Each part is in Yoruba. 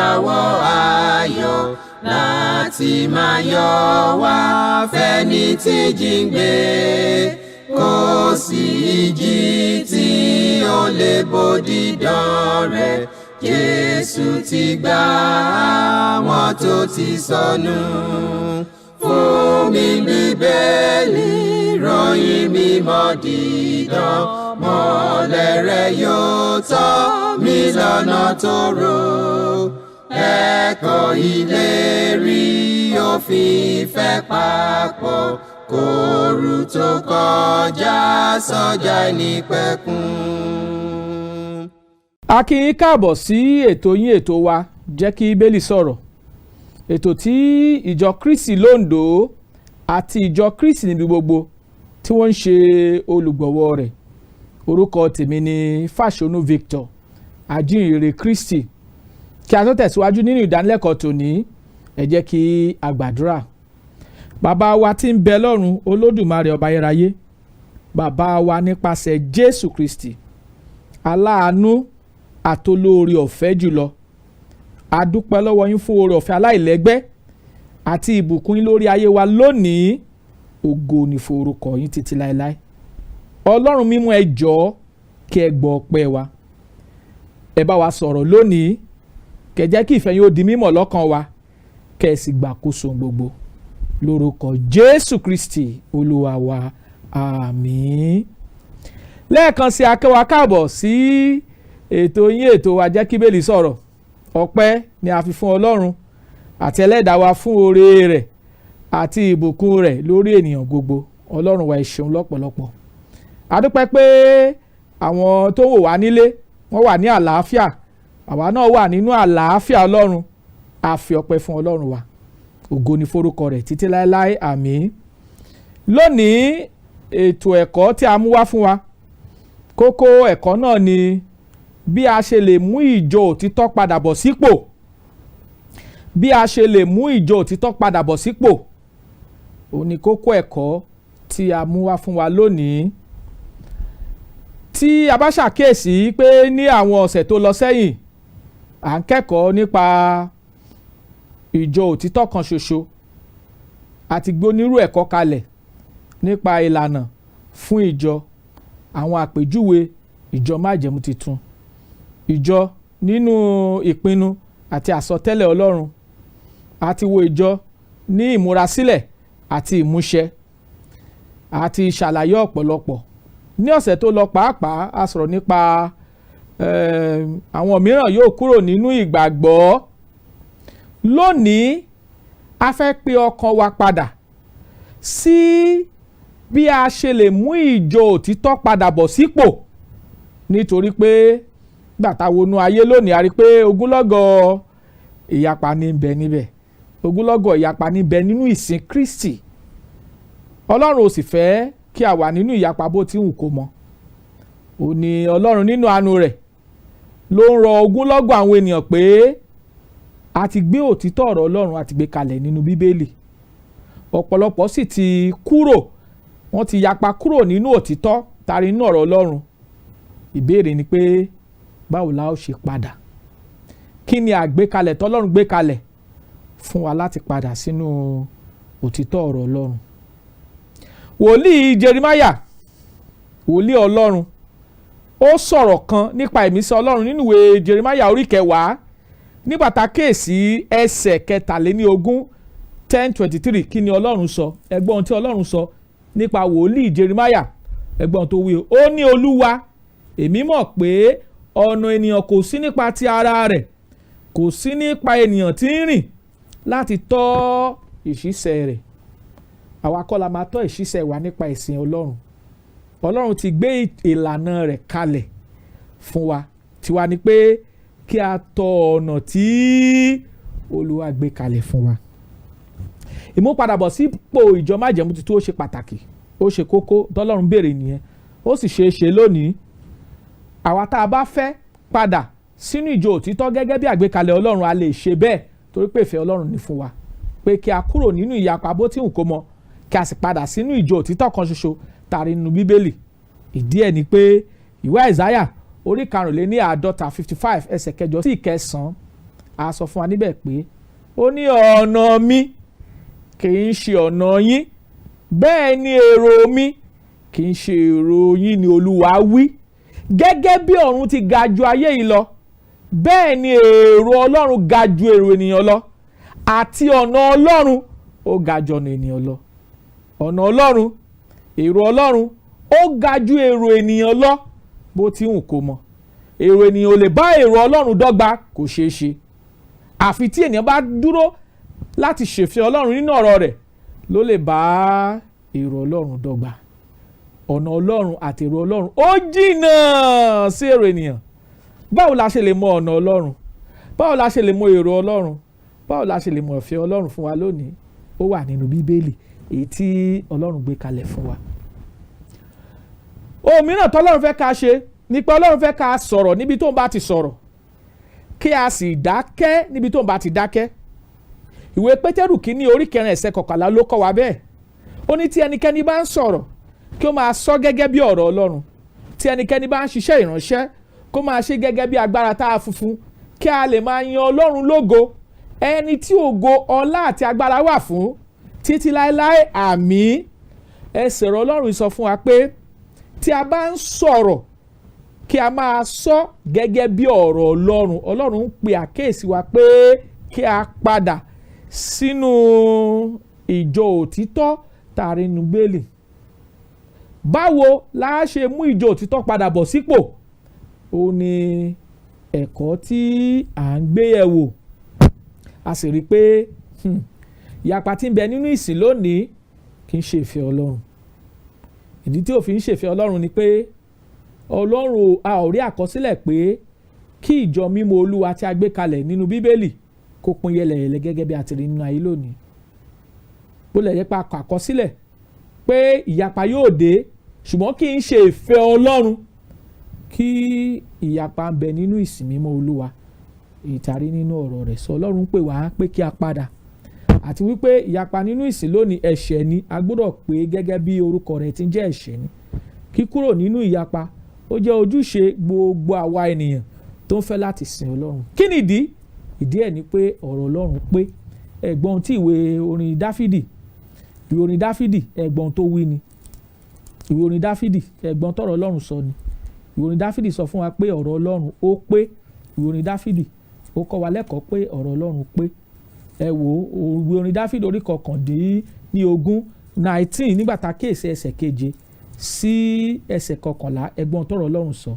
Ìràwọ̀ ayọ̀ láti máa yọ wá fẹ́ni tí jíǹgbé. Kò sí ìjì tí ó lè bo dídán rẹ̀. Jésù ti gbà àwọn tó ti sọnù. Fún mi Bíbélì, ròyìn mímọ́ dídán, mọ́lẹ̀ rẹ̀ yóò tọ́ mi lọ́nà tó rò. Ẹ̀kọ́ ìlérí òfin ìfẹ́ papọ̀ kóoru tó kọjá sọ́jà nípẹ̀kun. A kí yín káàbọ̀ sí ètò yín, ètò wa, Jẹ́ kí Bíbélì Sọ̀rọ̀, ètò tí ìjọ Kristi lóńdó àti ìjọ Kristi níbi gbogbo tí wọ́n ń ṣe olùgbọ̀wọ́ rẹ̀. Orúkọ tèmi ni Fàṣọnù Victor, ajínrere Kristi. Kí a tó tẹ̀síwájú nínú ìdánilẹ́kọ̀ọ́ tòní, ẹ jẹ́ kí a gbàdúrà. Bàbá wa tí ń bẹ lọ́run, Olódùmarè, ọba ayérayé, bàbá wa nípasẹ̀ Jésù Kristi, aláàánú àtolóore ọ̀fẹ́ jùlọ, a dúpẹ́ lọ́wọ́ yín fún oore ọ̀fẹ́ aláìlẹ́gbẹ́ àti ìbùkún yín lórí ayé wa lónìí. Ògo ní forúkọ yín títí láéláé. Ọlọ́run mímọ́, ẹ jọ̀ọ́, kí ẹ gbọ́ ọpẹ́ wa. Ẹ bá wa sọ̀rọ̀ lónìí, kẹ́ jẹ́ kí ìfẹ́ yín ó di mímọ̀ lọ́kàn wa, kẹ́ ẹ sì gbàkóso gbogbo, lórúkọ Jésù Kristi Olúwa wa, àmín. Lẹ́ẹ̀kan sí, a kí wa káàbọ̀ sí ètò yín, ètò wa, Jẹ́ kí Bíbélì Sọ̀rọ̀. Ọpẹ́ ni a fi fún Ọlọ́run àti ẹlẹ́dàá wa fún oore rẹ̀ àti ìbùkún rẹ̀ lórí ènìyàn gbogbo. Ọlọ́run wa, ẹ ṣeun lọ́pọ̀lọpọ̀. A dúpẹ́ pé àwọn tó wò wá nílé, wọ́n wà ní àlàáfíà, àwa náà wà nínú àlàáfíà Ọlọ́run. A fi ọpẹ́ fún Ọlọ́run wa. Ògo ni forúkọ rẹ̀ títí láéláé, àmín. Lónìí, ètò ẹ̀kọ́ tí a mú wá fún wa, kókó ẹ̀kọ́ náà ni bí a ṣe lè mú ìjọ òtítọ́ padà bọ̀ sípò. Bí a ṣe lè mú ìjọ òtítọ́ padà bọ̀ sípò, òun ni kókó ẹ̀kọ́ tí a mú wá fún wa lónìí. Tí a bá ṣàkíyèsí pé ní àwọn ọ̀sẹ̀ tó lọ sẹ́yìn, à ń kẹ́kọ̀ọ́ nípa ìjọ òtítọ́ kan ṣoṣo. A ti gbé onírú ẹ̀kọ́ kalẹ̀ nípa ìlànà fún ìjọ, àwọn àpèjúwe ìjọ májẹ̀mú titun, ìjọ nínú ìpinnu àti àsọtẹ́lẹ̀ Ọlọ́run. A ti wo ìjọ ní ìmúrasílẹ̀ àti ìmúṣẹ. A ti ṣàlàyé ọ̀pọ̀lọpọ̀ ní ọ̀sẹ̀ tó lọ. Pàápàá, a sọ̀rọ̀ nípa àwọn mìíràn yóò kúrò nínú ìgbàgbọ́. Lónìí, a fẹ́ pe ọkàn wa padà sí bí a ṣe lè mú ìjọ òtítọ́ padà bọ̀ sípò, nítorí pé gbàtà wọnú ayé lónìí, a rí pé ogúnlọ́gọ̀ ìyapa ní bẹ níbẹ̀, ogúnlọ́gọ̀ ìyapa ní bẹ nínú ìsìn Kristi. Ọlọ́run ò sì fẹ́ kí a wà nínú ìyapa bó ti wù kó mọ. Ó ní Ọlọ́run nínú àánú rẹ̀ ló ń rọ ogúnlọ́gọ̀ àwọn ènìyàn pé a ti gbé òtítọ́ ọ̀rọ̀ Ọlọ́run, a ti gbé kalẹ̀ nínú Bíbélì. Ọ̀pọ̀lọpọ̀ sì ti kúrò, wọ́n ti yapa kúrò nínú òtítọ́ tari nínú ọ̀rọ̀ Ọlọ́run. Ìbéèrè ni pé, báwo la ó ṣe padà? Kí ni àgbékalẹ̀ tọ́lọ́run gbé kalẹ̀ fún wa láti padà sínú òtítọ́ ọ̀rọ̀ Ọlọ́run? Wòlíì Jeremáyà, wòlíì Ọlọ́run, ó sọ̀rọ̀ kan nípa ìmísí Ọlọ́run nínú ìwé Jeremáyà orí 10, nígbà tá a kíyèsí ẹsẹ̀ 23, 10:23. Kí ni Ọlọ́run sọ? Ẹ gbọ́ ohun tí Ọlọ́run sọ nípa wòlíì Jeremáyà. Ẹ gbọ́ ohun tó wí o. Ó ní, "Olúwa, èmi mọ̀ pé ọ̀nà ènìyàn kò sí nípa ti ara rẹ̀, kò sí nípa ènìyàn tí ń rìn láti tọ́ ìṣísẹ̀ rẹ̀." Àwa kọ́ la máa tọ́ ìṣísẹ̀ wa nípa ìsìn Ọlọ́run. Ọlọ́run ti gbé ìlànà rẹ̀ kalẹ̀ fún wa. Tiwa ni pé kí a tọ ọ̀nà tí Olúwa gbé kalẹ̀ fún wa. Ìmúpadàbọ̀ sípò ìjọ májẹ̀mú tuntun, ó ṣe pàtàkì, ó ṣe kókó. Tọ́lọ́run béèrè nìyẹn, ó sì ṣeé ṣe lónìí. Àwa tá a bá fẹ́ padà sínú ìjọ òtítọ́ gẹ́gẹ́ bí àgbékalẹ̀ Ọlọ́run, a lè ṣe bẹ́ẹ̀, torí pé ìfẹ́ Ọlọ́run ní fún wa pé kí a kúrò nínú ìyapa bó tí ń kó mọ, kí a sì padà sínú ìjọ òtítọ́ kan ṣoṣo tàrí nínú Bíbélì. Ìdí ẹ̀ ni pé ìwé Àìsáyà orí 55, 55, ẹsẹ̀ 8 sí 9. A sọ fún wa níbẹ̀ pé ó ní ọ̀nà mi kì í ṣe ọ̀nà yín, bẹ́ẹ̀ ni èrò mi kì í ṣe èrò yín ni Olúwa wí. Gẹ́gẹ́ bí ọ̀run ti ga ju ayé yìí lọ, bẹ́ẹ̀ ni èrò Ọlọ́run ga ju èrò ènìyàn lọ, àti ọ̀nà Ọlọ́run ó ga ju ọ̀nà ènìyàn lọ. Ọ̀nà Ọlọ́run, èrò Ọlọ́run ó ga ju èrò ènìyàn lọ. Bó ti hùn kó mọ, èrò ènìyàn ò lè bá èrò Ọlọ́run dọ́gba, kò ṣeé ṣe. Àfi tí ènìyàn bá dúró láti ṣèfẹ́ Ọlọ́run nínú ọ̀rọ̀ rẹ̀ ló lè bá èrò Ọlọ́run dọ́gba. Ọ̀nà Ọlọ́run àti èrò Ọlọ́run ó jìnnà sí èrò ènìyàn. Báwo la ṣe lè mọ ọ̀nà Ọlọ́run? Báwo la ṣe lè mọ èrò Ọlọ́run? Báwo la ṣe lè mọ ìfẹ́ Ọlọ́run fún wa lónìí? Ó wà nínú Bíbélì èyí tí Ọlọ́run gbé kalẹ̀ fún wa. Ohun mìíràn tọ́lọ́run fẹ́ ká ṣe ni pé Ọlọ́run fẹ́ ká sọ̀rọ̀ níbi tó ń bá ti sọ̀rọ̀, kí a sì dákẹ́ níbi tó ń bá ti dákẹ́. Ìwé Pétérù kínní orí 4 ẹsẹ̀ 11 ló kọ́ wa bẹ́ẹ̀. Ó ní tí ẹnikẹ́ni bá ń sọ̀rọ̀, kí ó máa sọ gẹ́gẹ́ bí ọ̀rọ̀ Ọlọ́run. Tí ẹnikẹ́ni bá ń ṣiṣẹ́ ìránṣẹ́, kó máa ṣe gẹ́gẹ́ bí agbára tá a fún, kí a lè máa yan Ọlọ́run lógo, ẹni tí ògo, ọlá àti agbára wà fún títí láéláé, àmín. Ẹsẹ̀ ọ̀rọ̀ Ọlọ́run sọ fún wa pé tí a bá ń sọ̀rọ̀, kí a máa sọ gẹ́gẹ́ bí ọ̀rọ̀ Ọlọ́run. Ọlọ́run ń pe àkíyèsí wa pé kí a padà sínú ìjọ òtítọ́ tààrí nínú Bíbélì. Báwo la ṣe mú ìjọ òtítọ́ padà bọ̀ sípò? Ó ní ẹ̀kọ́ tí à ń gbé yẹ̀wò. A sì rí i pé ìyapa tí ń bẹ nínú ìsìn lónìí kì í ṣe ìfẹ́ Ọlọ́run. Ìdí tí ò fi ń ṣèfẹ́ Ọlọ́run ni pé Ọlọ́run, a ò rí àkọsílẹ̀ pé kí ìjọ mímọ́ Olúwa tí a gbé kalẹ̀ nínú Bíbélì kó pín yẹlẹyẹlẹ gẹ́gẹ́ bí a ti rí nínú ayé lónìí. Bó lè jẹ́ pé a kọ àkọsílẹ̀ pé ìyapa yóò dé, ṣùgbọ́n kì í ṣe ìfẹ́ Ọlọ́run kí ìyapa ń bẹ nínú ìsìn mímọ́ Olúwa ìtàrí nínú ọ̀rọ̀ rẹ̀ sọ. Ọlọ́run pè wá pé kí a padà, àti wípé ìyapa nínú ìsìn lónìí, ẹ̀ṣẹ̀ ni. A gbọ́dọ̀ pé gẹ́gẹ́ bí orúkọ rẹ̀ ti ń jẹ́, ẹ̀ṣẹ̀ ni. Kíkúrò nínú ìyapa, ó jẹ́ ojúṣe gbogbo àwa ènìyàn tó ń fẹ́ láti sìn Ọlọ́run. Kí ni ìdí? Ìdí ẹ̀ ni pé ọ̀rọ̀ Ọlọ́run pé. Ẹ̀gbọ́n tí ìwé orin Dáfídì, ìwé orin Dáfídì, ẹ̀gbọ́n tó wí ni. Ìwé orin Dáfídì, ẹ̀gbọ́n tọ̀rọ̀ Ọlọ́run sọ ni. Ìwé orin Dáfídì sọ fún wa pé ọ̀rọ̀ Ọlọ́run ó pé. Ìwé orin Dáfídì, ó kọ́ wa lẹ́kọ̀ọ́ pé ọ̀rọ̀ Ọlọ́run pé. Ẹ wò ó, ìwé orin Dáfídì orí 19, 19, nígbà tá a kíyèsí ẹsẹ̀ 7 sí ẹsẹ̀ 11, ẹ̀gbọ́n tọ̀rọ̀ Ọlọ́run sọ.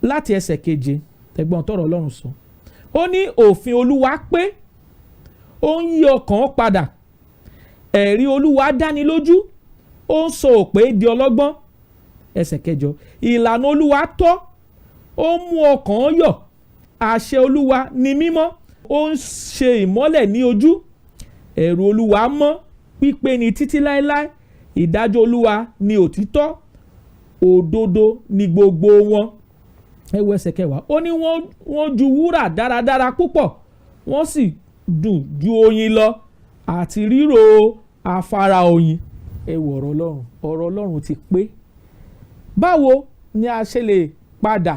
Láti ẹsẹ̀ 7, ẹ̀gbọ́n tọ̀rọ̀ Ọlọ́run sọ. Ó ní òfin Olúwa pé, ó ń yí ọkàn padà. Ẹ̀rí Olúwa dáni lójú, ó ń sọ òpè di ọlọ́gbọ́n. Ẹsẹ̀ 8, ìlànà Olúwa tọ́, ó ń mú ọkàn yọ̀. Àṣẹ Olúwa ni mímọ́, ó ń ṣe ìmọ́lẹ̀ ní ojú. Ẹ̀rù Olúwa mọ́, pípé ni títí láéláé. Ìdájọ́ Olúwa ni òtítọ́, òdodo ni gbogbo wọn. Ẹ wo ẹsẹ̀ 10. Ó ní wọ́n ju wúrà dáradára púpọ̀, wọ́n sì dùn ju oyin lọ àti ríro afárá oyin. Ẹ wo ọ̀rọ̀ Ọlọ́run. Ọ̀rọ̀ Ọlọ́run ti pé. Báwo ni a ṣe lè padà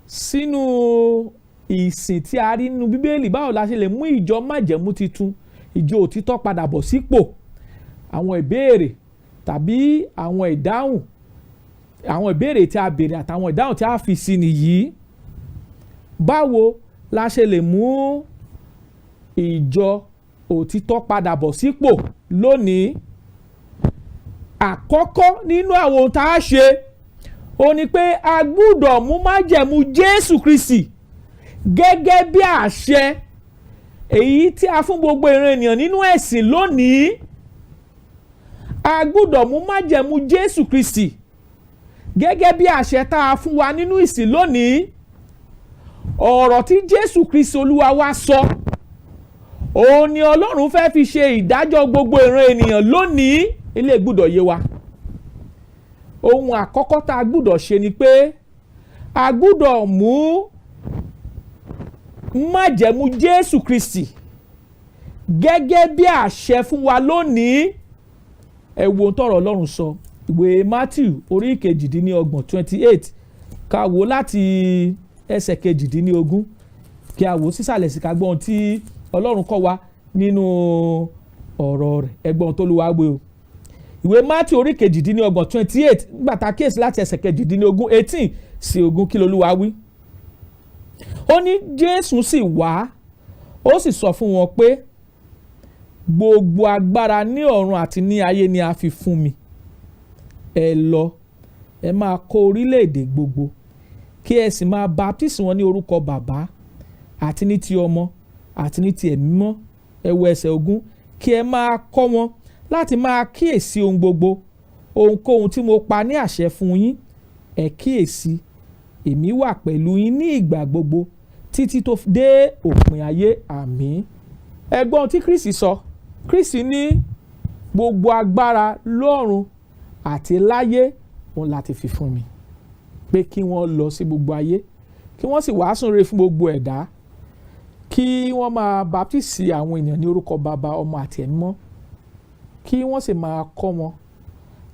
sínú ìsìn tí a rí nínú Bíbélì? Báwo la ṣe lè mú ìjọ májẹ̀mú titun, ìjọ òtítọ́ padà bọ̀ sípò? Àwọn ìbéèrè tàbí àwọn ìdáhùn, àwọn ìbéèrè tí a béèrè àtàwọn ìdáhùn tí a fi sí nìyí. Báwo la ṣe lè mú ìjọ òtítọ́ padà bọ̀ sípò lónìí? Àkọ́kọ́ nínú àwọn ohun tá a ṣe ó ní pé a gbúdọ̀ mú májẹ̀mú Jésù Kristi gẹ́gẹ́ bí àṣẹ èyí tí a fún gbogbo ìran ènìyàn nínú ẹ̀sìn lónìí. A gbúdọ̀ mú májẹ̀mú Jésù Kristi gẹ́gẹ́ bí àṣẹ tá a fún wa nínú ìsìn lónìí. Ọ̀rọ̀ tí Jésù Kristi Olúwa wa sọ, òun ni Ọlọ́run fẹ́ fi ṣe ìdájọ́ gbogbo ìran ènìyàn lónìí. Ilé gbúdọ̀ yé wa. Ohun àkọ́kọ́ tá a gbúdọ̀ ṣe ni pé a gbúdọ̀ mú májẹ̀mú Jésù Kristi gẹ́gẹ́ bí àṣẹ fún wa lónìí. Ẹ wo ohun tọ́rọ̀ Ọlọ́run sọ. Ìwé Matthew orí 28, ká wò láti ẹsẹ̀ 18. Kí a wò sísàlẹ̀ sí ká gbọ́ ohun tí Ọlọ́run kọ́ wa nínú ọ̀rọ̀ rẹ̀. Ẹgbọ́n tó lu wa gbé o. Ìwé Matthew orí 28, 28, nígbà tá a kíyèsí láti ẹsẹ̀ 18, 18 sí 20, kí lolúwa wí? Ó ní Jésù sì wá, ó sì sọ fún wọn pé gbogbo agbára ní ọ̀run àti ní ayé ni a fi fún mi. Ẹ lọ, ẹ máa kó orílẹ̀-èdè gbogbo, kí ẹ sì máa baptisi wọn ní orúkọ Bàbá àti ní ti Ọmọ àti ní ti Ẹ̀mí Mímọ́. Ẹ wo ẹsẹ̀ 20, kí ẹ máa kọ́ wọn láti máa kíyèsí ohun gbogbo, ohunkóhun tí mo pa ní àṣẹ fún yín. Ẹ kíyèsí, èmi wà pẹ̀lú yín ní ìgbà gbogbo títí tó dé òpin ayé. Àmín. Ẹ gbọ́ ohun tí Kristi sọ. Kristi ní gbogbo agbára lọ́run àti láyé òun láti fi fún mi, pé kí wọ́n lọ sí gbogbo ayé, kí wọ́n sì wàásù rere fún gbogbo ẹ̀dá, kí wọ́n máa baptisi àwọn ènìyàn ní orúkọ Bàbá, Ọmọ àti Ẹ̀mí Mímọ́, kí wọ́n sì máa kọ́ wọn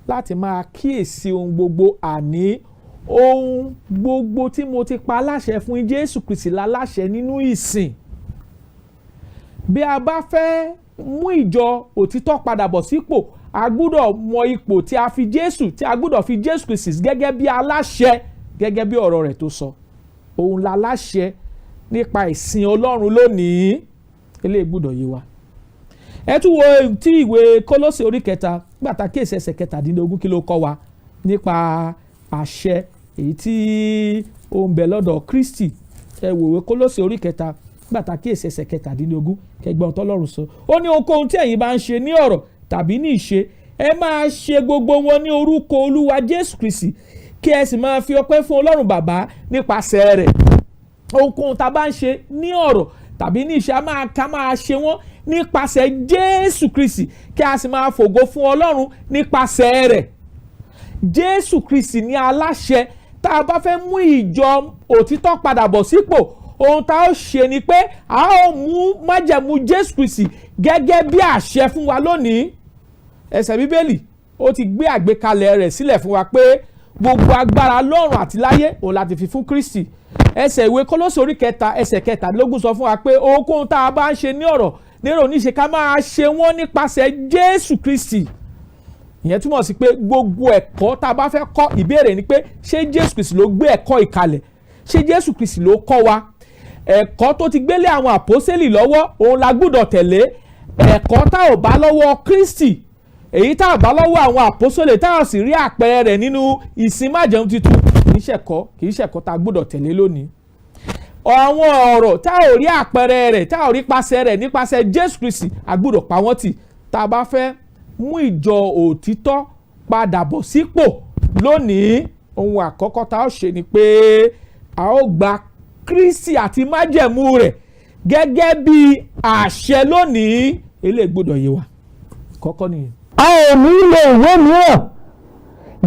láti máa kíyèsí ohun gbogbo, àní ohun gbogbo tí mo ti pa láṣẹ fún. Jésù Kristi láláṣẹ nínú ìsìn. Bí a bá fẹ́ mú ìjọ òtítọ́ padà bọ̀ sípò, a gbúdọ̀ mọ ipò tí a fi Jésù, tí a gbúdọ̀ fi Jésù Kristi gẹ́gẹ́ bí aláṣẹ, gẹ́gẹ́ bí ọ̀rọ̀ rẹ̀ tó sọ. Òun láláṣẹ nípa ìsìn Ọlọ́run lónìí. Eléyìí gbúdọ̀ yé wa. Ẹ tún wo tí ìwé Kólósè orí 3, gbàtà kíyèsí ẹsẹ̀ 17, kí ló kọ́ wa nípa àṣẹ èyí tí ó ń bẹ lọ́dọ̀ Kristi? Ẹ wò ìwé Kólósè orí 3, gbàtà kíyèsí ẹsẹ̀ 17, kẹgbọ́n tọ́lọ́run sọ. Ó ní ohunkóhun tí ẹ̀yin bá ń ṣe ní ọ̀rọ̀ tàbí ní ìṣe, ẹ máa ṣe gbogbo wọn ní orúkọ Olúwa Jésù Kristi, kí ẹ sì máa fi ọpẹ́ fún Ọlọ́run Bàbá nípasẹ̀ rẹ̀. Ohunkóhun tá a bá ń ṣe ní ọ̀rọ̀ tàbí ní ìṣe, a máa ká máa ṣe wọ́n nípasẹ̀ Jésù Kristi, kí a sì máa fògo fún Ọlọ́run nípasẹ̀ rẹ̀. Jésù Kristi ní aláṣẹ. Tá a bá fẹ́ mú ìjọ òtítọ́ padà bọ̀ sípò, ohun tá a ó ṣe ni pé a ó mú májẹ̀mú Jésù Kristi gẹ́gẹ́ bí àṣẹ fún wa lónìí. Ẹsẹ̀ Bíbélì ó ti gbé àgbékalẹ̀ rẹ̀ sílẹ̀ fún wa pé gbogbo agbára lọ́run àti láyé òun láti fi fún Kristi. Ẹsẹ̀ ìwé Kólósè orí 3 ẹsẹ̀ 23 sọ fún wa pé ohunkóhun tá a bá ń ṣe ní ọ̀rọ̀ nírò níṣe, ká máa ṣe wọ́n nípasẹ̀ Jésù Kristi. Ìyẹn túmọ̀ sí pé gbogbo ẹ̀kọ́ tá a bá fẹ́ kọ́, ìbéèrè ni pé ṣé Jésù Kristi ló gbé ẹ̀kọ́ ìkalẹ̀? Ṣé Jésù Kristi ló kọ́ wa? Ẹ̀kọ́ tó ti gbélé àwọn àpọ́sẹ́lì lọ́wọ́, òun la gbúdọ̀ tẹ̀lé. Ẹ̀kọ́ tá ò bá lọ́wọ́ Kristi, èyí tá a bá lọ́wọ́ àwọn àpọ́sẹ́lì, tá a sì rí àpẹẹrẹ rẹ̀ nínú ìsìn májẹ̀mú tuntun, kì í ṣẹ̀kọ́ tá a gbúdọ̀ tẹ̀lé lónìí. Àwọn ọ̀rọ̀ tá ò rí àpẹẹrẹ rẹ̀, tá ò rí pasẹ̀ rẹ̀ nípasẹ̀ Jésù Kristi, a gbúdọ̀ pa wọ́n tì. Tá a bá fẹ́ mú ìjọ òtítọ́ padà bọ̀ sípò lónìí, ohun àkọ́kọ́ tá a ó ṣe ni pé a ó gba Kristi àti májẹ̀mú rẹ̀ gẹ́gẹ́ bí àṣẹ lónìí. Eléyìí gbọ́dọ̀ yé wa kọ́kọ́ nìyẹn. A ò ní lo ìwé mìíràn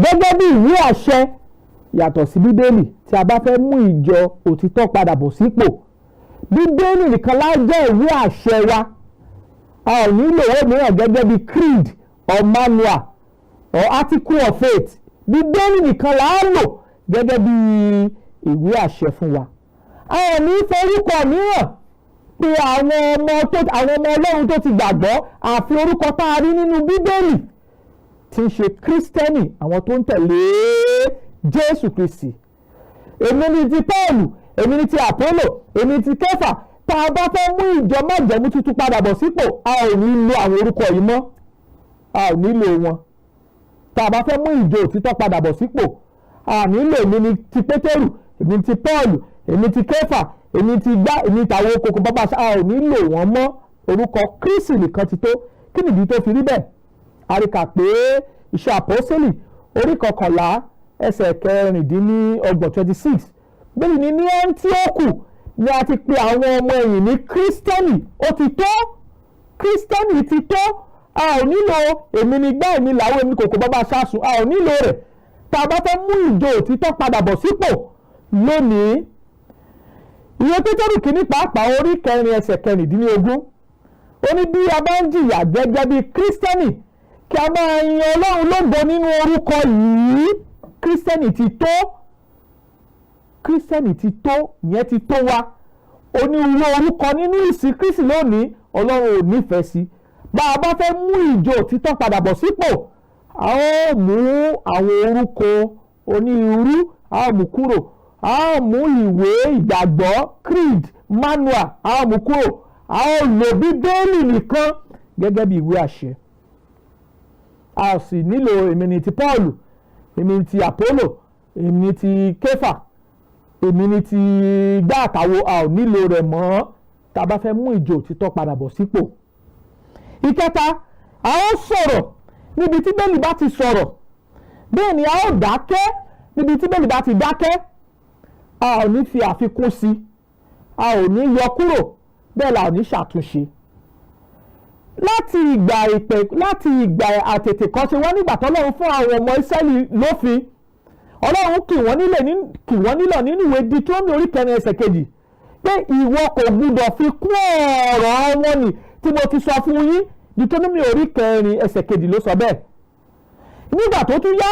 gẹ́gẹ́ bí ìwé àṣẹ yàtọ̀ sí Bíbélì tí a bá fẹ́ mú ìjọ òtítọ́ padà bọ̀ sípò. Bíbélì nìkan lá jẹ́ ìwé àṣẹ wa. A ò ní lo ìwé mìíràn gẹ́gẹ́ bí creed or manual or article of faith. Bíbélì nìkan là á lò gẹ́gẹ́ bí ìwé àṣẹ fún wa. A ò ní forúkọ mìíràn pé àwọn ọmọ Ọlọ́run tó ti gbàgbọ́, àfi orúkọ tá a rí nínú Bíbélì, tí ń ṣe Kírísítẹ́nì, àwọn tó ń tẹ̀lé Jésù Kristi. Èmi ni ti Pọ́ọ̀lù, èmi ni ti Àpólò, èmi ni ti Kéfà. Tá a bá fẹ́ mú ìjọ májẹ̀mú tuntun padà bọ̀ sípò, a ò ní lo àwọn orúkọ yìí mọ́, a ò nílò wọn. Tá a bá fẹ́ mú ìjọ òtítọ́ padà bọ̀ sípò, a nílò èmi ni ti Pétérù, èmi ni ti Pọ́ọ̀lù, èmi ti Kéfà, èmi ti gbá, èmi tàwọn okòkò bàbá, a ò nílò wọn mọ́. Orúkọ Kristi nìkan ti tó. Kí nìdí tó fi rí bẹ́ẹ̀? A rí kà pé Iṣẹ́ Àpọ́sítélì orí 21 ẹsẹ̀ 26, 26, bẹ́ẹ̀ ni ní Ẹ́ńtíókù ni a ti pe àwọn ọmọ ẹ̀yìn ní Kírísítẹ́nì. Ó ti tó, Kírísítẹ́nì ti tó. A ò nílò èmi ni gbá, èmi làwọn, èmi kòkò bàbá ṣáṣùn, a ò nílò rẹ̀ tá a bá fẹ́ mú ìjọ òtítọ́ padà bọ̀ sípò lónìí. Ìwé Pétérù Kìíní pàápàá orí 4 ẹsẹ̀ 16, ó ní bí a bá ń jìyà gẹ́gẹ́ bí Kírísítẹ́nì, kí a máa yin Ọlọ́run lógo nínú orúkọ yìí. Kírísítẹ́nì ti tó, Kírísítẹ́nì ti tó, ìyẹn ti tó wa. Onírúurú orúkọ nínú ìsìn Kristi lónìí, Ọlọ́run ò nífẹ̀ẹ́ sí. Bá a bá fẹ́ mú ìjọ òtítọ́ padà bọ̀ sípò, a ó mú àwọn orúkọ onírúurú, a ó mú kúrò. A ó mú ìwé ìgbàgbọ́, creed, manual, a ó mú kúrò. A ó lò Bíbélì nìkan gẹ́gẹ́ bí ìwé àṣẹ. A sì nílò èmi ni ti Paul, èmi ni ti Apollo, èmi ni ti Kéfà, èmi ni ti gbá àtàwo. A ò nílò rẹ̀ mọ́ tá a bá fẹ́ mú ìjọ òtítọ́ padà bọ̀ sípò. Ìkẹta, a ó sọ̀rọ̀ níbi tí Bíbélì bá ti sọ̀rọ̀, bẹ́ẹ̀ ni a ó dákẹ́ níbi tí Bíbélì bá ti dákẹ́. A ò ní fi àfikún sí, a ò ní yọ kúrò, bẹ́ẹ̀ la ò ní ṣàtúnṣe. Láti ìgbà ìpè, láti ìgbà àtètèkọ́ṣe wọ́n, nígbà tọ́lọ́run fún àwọn ọmọ Ísírẹ́lì lófin, Ọlọ́run kì wọ́n nílọ̀ nínú ìwé Deuteronomy orí 4 ẹsẹ̀ 2 pé ìwọ kò gbúdọ̀ fi kún ọ̀rọ̀ wọn nì tí mo ti sọ fún yín. Deuteronomy orí 4 ẹsẹ̀ 2 ló sọ bẹ́ẹ̀. Nígbà tó tún yá,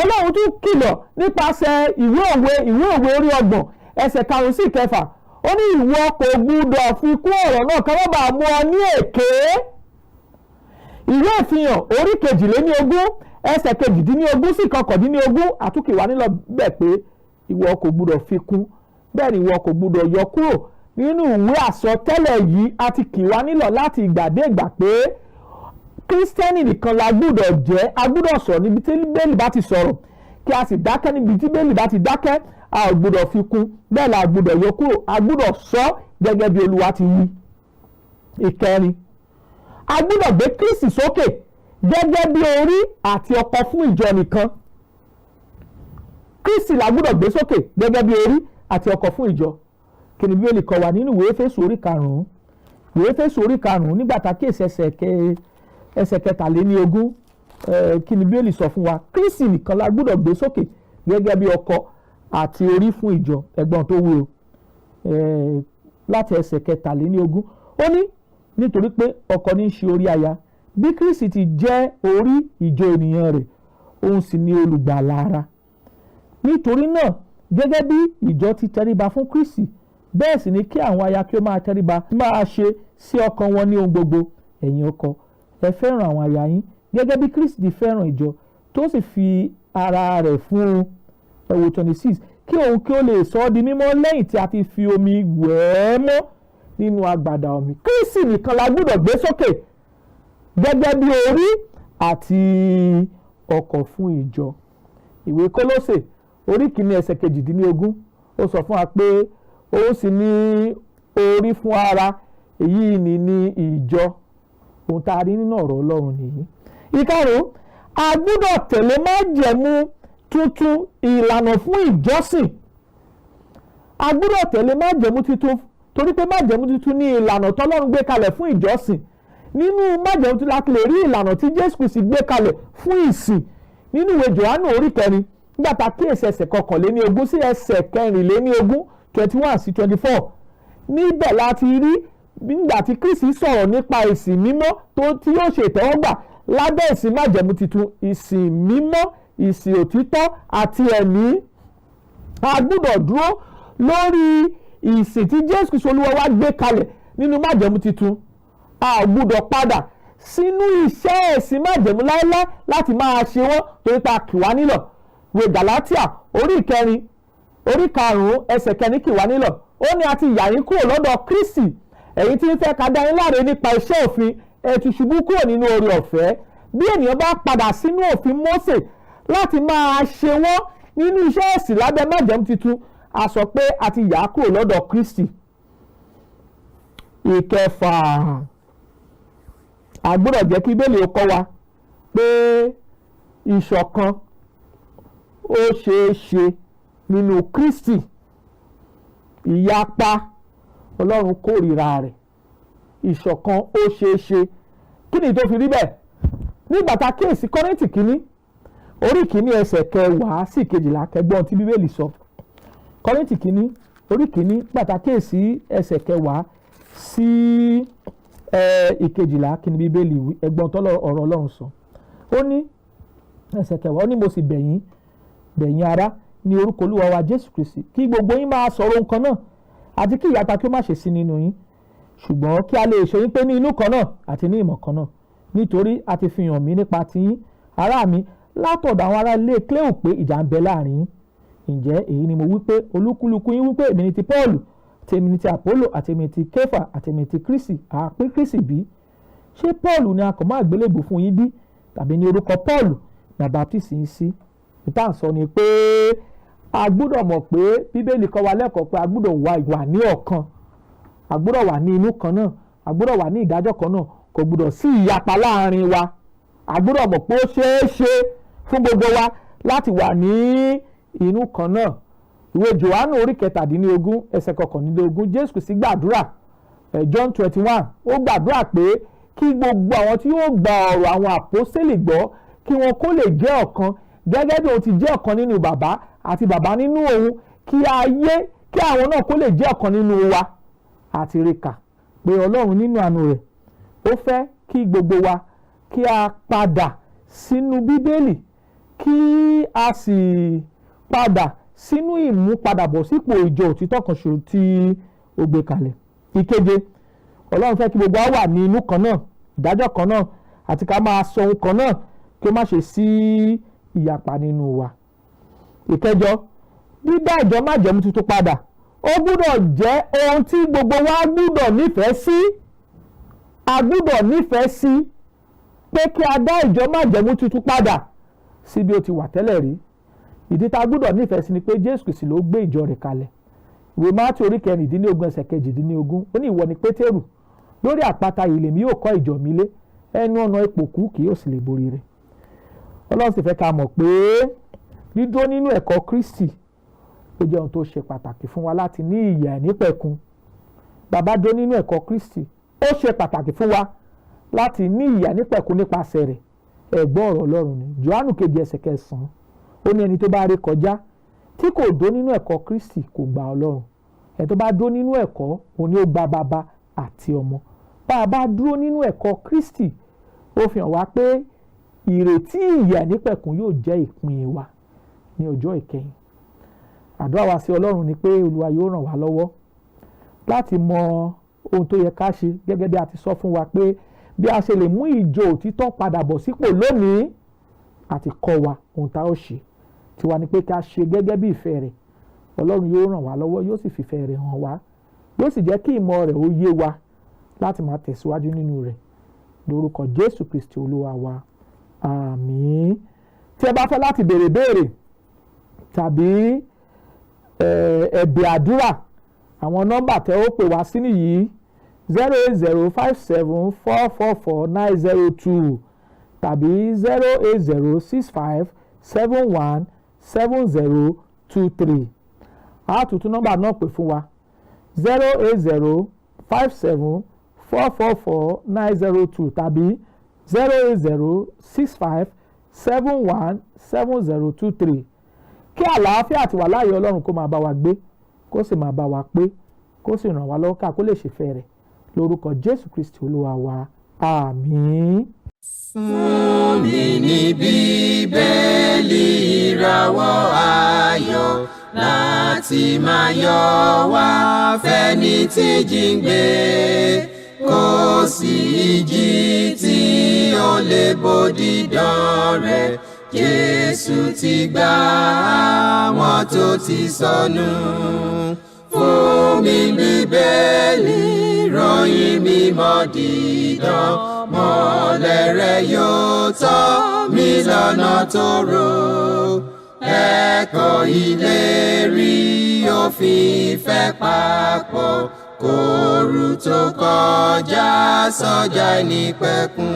Ọlọ́run tún kìlọ̀ nípasẹ̀ ìwé Òwe orí 30 ẹsẹ̀ 5 sí 6. Ó ní ìwọ kò gbúdọ̀ fi kún ọ̀rọ̀ náà ká má bàa mú ọ ní èké. Ìwé Ìfihàn orí 22 ẹsẹ̀ 18 sí 19 àtúnkì wá nílọ bẹ́ẹ̀ pé ìwọ kò gbúdọ̀ fi kún, bẹ́ẹ̀ ni ìwọ kò gbúdọ̀ yọ kúrò nínú ìwé àsọtẹ́lẹ̀ yìí. A ti kì wá nílọ̀ láti ìgbà dé ìgbà pé Kírísítẹ́nì nìkan la gbúdọ̀ jẹ́. A gbúdọ̀ sọ̀rọ̀ níbi tí Bíbélì bá ti sọ̀rọ̀, kí a sì dákẹ́ níbi tí Bíbélì bá ti dákẹ́. A ò gbúdọ̀ fi kún, bẹ́ẹ̀ la gbúdọ̀ yọ kúrò. A gbúdọ̀ sọ gẹ́gẹ́ bí Olúwa ti wí. Ìkẹrin, a gbúdọ̀ gbé Kristi sókè gẹ́gẹ́ bí orí àti ọkọ fún ìjọ nìkan. Kristi la gbúdọ̀ gbé sókè gẹ́gẹ́ bí orí àti ọkọ fún ìjọ. Kí ni Bíbélì kọ́ wa nínú ìwé Éfésù orí 5? Ìwé Éfésù orí 5, nígbà tá a kíyèsí ẹsẹ̀ 23, kí ni Bíbélì sọ fún wa? Kristi nìkan la gbúdọ̀ gbé sókè gẹ́gẹ́ bí ọkọ àti orí fún ìjọ. Ẹ̀gbọ́n tó wí o, láti ẹsẹ̀ 23, ó ní nítorí pé ọkọ ní í ṣe orí aya, bí Kristi ti jẹ́ orí ìjọ ènìyàn rẹ̀, òun sì ni olùgbàlà ara. Nítorí náà, gẹ́gẹ́ bí ìjọ ti tẹríba fún Kristi, bẹ́ẹ̀ sì ni kí àwọn aya kí ó máa tẹríba máa ṣe sí ọkọ wọn ní ohun gbogbo. Ẹ̀yin ọkọ, ẹ fẹ́ràn àwọn aya yín gẹ́gẹ́ bí Kristi ti fẹ́ràn ìjọ, tó sì fi ara rẹ̀ fún un. Ẹ wo 26: kí òun kí ó lè sọ ọ́ di mímọ́ lẹ́yìn tí a ti fi omi wẹ̀ ẹ́ mọ́ nínú agbàdà omi. Kristi nìkan la gbọ́dọ̀ gbé sókè gẹ́gẹ́ bí orí àti ọkọ fún ìjọ. Ìwé Kólósè orí 1 ẹsẹ̀ 18, ó sọ fún wa pé òun sì ní orí fún ara, èyí ni ìjọ. Ohun tá a rí nínú ọ̀rọ̀ Ọlọ́run nìyí. Ìkarùn-ún, a gbọ́dọ̀ tẹ̀lé májẹ̀mú tuntun, ìlànà fún ìjọsìn. A gbọ́dọ̀ tẹ̀lé májẹ̀mú tuntun, torí pé májẹ̀mú tuntun ní ìlànà tọ́lọ́run gbé kalẹ̀ fún ìjọsìn. Nínú májẹ̀mú tuntun láti lè rí ìlànà tí Jésù Kristi gbé kalẹ̀ fún ìsìn. Nínú ìwé Jòhánù orí 4, nígbà tá a kíyèsí ẹsẹ̀ 21 sí ẹsẹ̀ 24, 21 sí 24, níbẹ̀ láti rí nígbà tí Kristi sọ̀rọ̀ nípa ìsìn mímọ́ tó tí yóò ṣe ìtẹ́wọ́gbà lábẹ́ ìsìn májẹ̀mú tuntun: ìsìn mímọ́, ìsìn òtítọ́ àti ẹ̀mí. A gbọ́dọ̀ dúró lórí ìsìn tí Jésù Kristi Olúwa wa gbé kalẹ̀ nínú májẹ̀mú tuntun. A ò gbọ́dọ̀ padà sínú iṣẹ́ ẹ̀sìn májẹ̀mú láéláé láti máa ṣe wọ́n, torí pa kì wá nílọ̀. Ìwé Gàlátíà orí 4, orí 5 ẹsẹ̀ 4 kì wá nílọ̀. Ó ní a ti yà yín kúrò lọ́dọ̀ Kristi, ẹ̀yin tí ń fẹ́ ká dá yín láre nípa iṣẹ́ òfin, ẹ ti ṣubú kúrò nínú oore ọ̀fẹ́. Bí ènìyàn bá padà sínú òfin Mósè láti máa ṣe wọ́n nínú iṣẹ́ ẹ̀sìn lábẹ́ májẹ̀mú tuntun, a sọ pé a ti yà á kúrò lọ́dọ̀ Kristi. Ìkẹfà, a gbọ́dọ̀ jẹ́ kí Bíbélì ó kọ́ wa pé ìṣọ̀kan ó ṣeé ṣe nínú Kristi, ìyapa, Ọlọ́run kórìíra rẹ̀. Ìṣọ̀kan ó ṣeé ṣe. Kí ni tó fi rí bẹ́ẹ̀? Nígbà tá a kíyèsí Kọ́ríńtì kínní orí 1 ẹsẹ̀ 10 sí 12, kẹgbọ́n tí Bíbélì sọ. Kọ́ríńtì kínní orí 1, nígbà tá a kíyèsí ẹsẹ̀ 10 sí 12, kí ni Bíbélì wí? Ẹgbọ́n tọ́lọ̀ ọ̀rọ̀ Ọlọ́run sọ. Ó ní ẹsẹ̀ 10, ó ní mo sì bẹ̀ yín, bẹ̀ yín ará, ní orúkọ Olúwa wa Jésù Kristi, kí gbogbo yín máa sọ̀rọ̀ nǹkan náà. Àti kí ìyapa kí ó má ṣe sí nínú yín, ṣùgbọ́n kí a lè ṣe yín pé ní inú kan náà àti ní ìmọ̀ kan náà. Nítorí a ti fi hàn mí nípa tiyín, ará mi, látọ̀dọ̀ àwọn ará ilé Cleo pé ìjà ń bẹ láàrin yín. Ǹjẹ́ èyí ni mo wí pé olúkúlùkù yín wí pé, èmi ni ti Paul, tèmi ni ti Apollo, àti èmi ni ti Kéfà, àti èmi ni ti Kristi. Àpín Kristi bí? Ṣé Paul ni a kàn mọ́ àgbélébùú fún yín bí? Tàbí ní orúkọ Paul ní a baptisi yín sí? Ìta ń sọ ni pé a gbúdọ̀ mọ̀ pé Bíbélì kọ́ wa lẹ́kọ̀ọ́ pé a gbúdọ̀ wà ìwà ní ọ̀kan, a gbúdọ̀ wà ní inú kan náà, a gbúdọ̀ wà ní ìdájọ́ kan náà. Kò gbúdọ̀ sí ìyapa láàrin wa. A gbúdọ̀ mọ̀ pé ó ṣeé ṣe fún gbogbo wa láti wà ní inú kan náà. Ìwé Jòhánù orí 17, ẹsẹ̀ 21, Jésù Kristi gbàdúrà. John 21, ó gbàdúrà pé kí gbogbo àwọn tí yóò gba ọ̀rọ̀ àwọn àpọ́sítélì gbọ́, kí wọn kó lè jẹ́ ọ̀kan gẹ́gẹ́ bí òun ti jẹ́ ọ̀kan nínú bàbá àti bàbá nínú òun, kí ayé kí àwọn náà kó lè jẹ́ ọ̀kan nínú wa. Àti rí kà pé Ọlọ́run nínú àánú rẹ̀, ó fẹ́ kí gbogbo wa kí a padà sínú Bíbélì, kí a sì padà sínú ìmúpadàbọ̀sípò ìjọ òtítọ́ kan ṣoṣo tí ó gbé kalẹ̀. Ìkeje, Ọlọ́run fẹ́ kí gbogbo wa wà ní inú kan náà, ìdájọ́ kan náà, àti ká máa sọ ohun kan náà, kí ó má ṣe sí ìyapa nínú wa. Ìkẹjọ, dídá ìjọ májẹ̀mú tuntun padà, ó gbúdọ̀ jẹ́ ohun tí gbogbo wa gbúdọ̀ nífẹ̀ẹ́ sí. A gbúdọ̀ nífẹ̀ẹ́ sí pé kí a dá ìjọ májẹ̀mú tuntun padà sí bí ó ti wà tẹ́lẹ̀ rí. Ìdí tá a gbúdọ̀ nífẹ̀ẹ́ sí ni pé Jésù Kristi ló gbé ìjọ rẹ̀ kalẹ̀. Ìwé Mátíù orí 16, ẹsẹ̀ 18, ó ní, "Ìwọ ni Pétérù, lórí àpáta yìí lèmi yóò kọ́ ìjọ mi lé, ẹnu ọ̀nà ipò òkú kì yóò sì lè borí rẹ̀." Ọlọ́run sì fẹ́ ká mọ̀ pé dídúró nínú ẹ̀kọ́ Kristi, ó jẹ́ ohun tó ṣe pàtàkì fún wa láti ní ìyè àìnípẹ̀kun. Bàbá dúró nínú ẹ̀kọ́ Kristi, ó ṣe pàtàkì fún wa láti ní ìyè àìnípẹ̀kun nípasẹ̀ rẹ̀. Ẹ̀gbọ́n, ọ̀rọ̀ Ọlọ́run ni Jòhánù 7, ẹsẹ̀ 9, ó ní, ẹni tó bá rí kọjá tí kò dó nínú ẹ̀kọ́ Kristi kò gba Ọlọ́run. Ẹni tó bá dúró nínú ẹ̀kọ́, òun ni ó gba bàbá àti ọmọ. Bá a bá dúró nínú ẹ̀kọ́ Kristi, ó fi hàn wá pé ìrètí ìyè àìnípẹ̀kun yóò jẹ́ ìpín wa ní ọjọ́ ìkẹyìn. Àdúrà wa sí Ọlọ́run ni pé Olúwa yóò ràn wá lọ́wọ́ láti mọ ohun tó yẹ ká ṣe, gẹ́gẹ́ bí a ti sọ fún wa pé bí a ṣe lè mú ìjọ òtítọ́ padà bọ̀ sípò lónìí. Àti kọ́ wa ohun tá ó ṣe, tiwa ni pé ká ṣe gẹ́gẹ́ bí ìfẹ́ rẹ̀. Ọlọ́run yóò ràn wá lọ́wọ́, yóò sì fìfẹ́ rẹ̀ hàn wá, yóò sì jẹ́ kí ìmọ̀ rẹ̀ ó yé wa láti máa tẹ̀síwájú nínú rẹ̀, lórúkọ Jésù Kristi Olúwa wa, àmín. Tí ẹ bá fẹ́ láti béèrè béèrè tàbí ẹ̀bẹ̀ àdúrà, àwọn nọ́mbà tẹ́ ó pè wá sí nìyí: 08057444902 tàbí 08065717023. A tún tún nọ́mbà náà pè fún wa: 08057444902 tàbí 08065717023. Kí àlàáfíà àti wàláàyè Ọlọ́run kó máa bá wa gbé, kó sì máa bá wa pé, kó sì ràn wá lọ́wọ́ ká kó lè ṣèfẹ́ rẹ̀, lórúkọ Jésù Kristi Olúwa wa, àmín. Fún mi ní Bíbélì, ìràwọ̀ ayọ̀ láti máa yọ wá fẹ́ni tí jíǹgbé. Kò sí ìjì tí ó lè bo dídán rẹ̀. Jésù ti gbà àwọn tó ti sọnù. Fún mi Bíbélì, ròyìn mímọ́ dídán, mọ́lẹ̀ rẹ̀ yóò tọ́ mi lọ́nà tó rò. Ẹ̀kọ́ ìlérí òfin ìfẹ́ papọ̀ kóoru tó kọjá sọ́jà ìnípẹ̀kun.